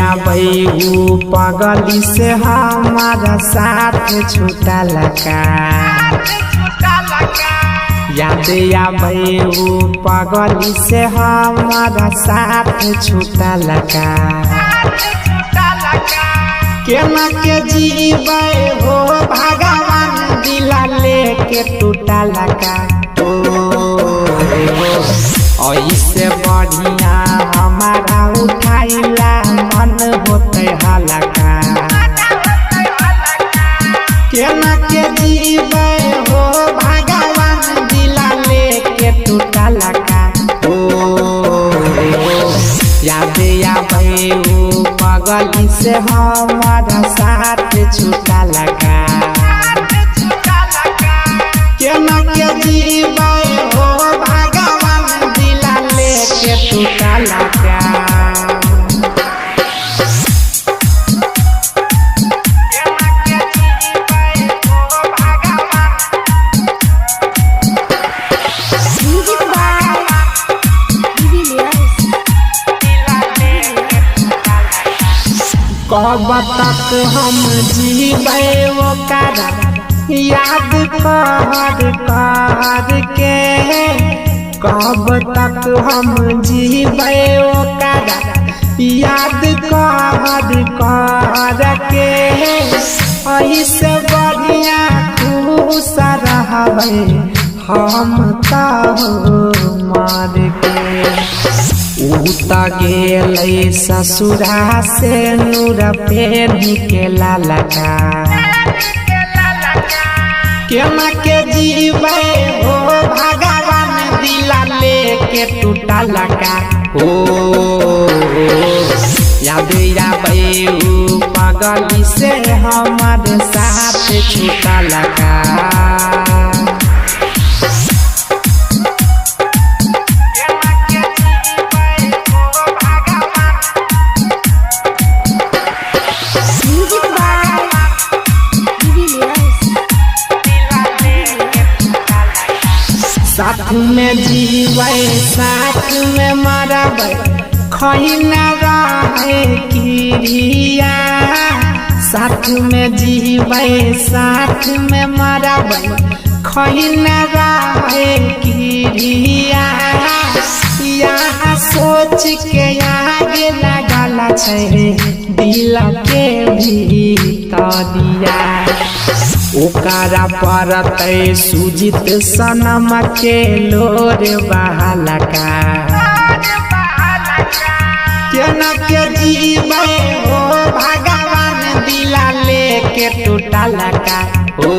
आबै उ पगली से हमारा साथ छूटा लगा। याद आबै उ पगली से हमारा साथ छूटा लगा। केना के जीबै हो भगवान दिला लेके टूटा लगा। ऐसे बढ़िया हमारा उठाइला मन होते हलका। केना के जीबै हो भगवान दिला लेके टूटा लगा। ओ याद आबै उ पगली से हमारा साथ छूटा लगा। केना के जीबै हो भगवान दिला लेके टूटा लगा। Music by de Villiers. कब तक हम जीबै ओकरा याद कर कर के। कब तक हम जीबै ओकरा याद कर कर के। ऐसे बढ़िया खुश रहबै हम तऽ मर के। उ त गेलै ससुरा से नूर पेनी के लालका। केना के जीबै हो भगवान दिला लेके टूटा लगा। ओ याद आबै उ पगली से हमार साथ छूटा लगा। Music by de Villiers. साथ में जीबै साथ में मरबै खैना रहे क्रिया। साथ में जीबै साथ में मरबै खैना रहे क्रिया। यहाँ सोच के आगे लगल छै दिल के भीतरिया। ओकरा परतै सुजित सनम के लोर बहलका। केना के जीबै हो भगवान दिला लेके टूटा लगा। ओ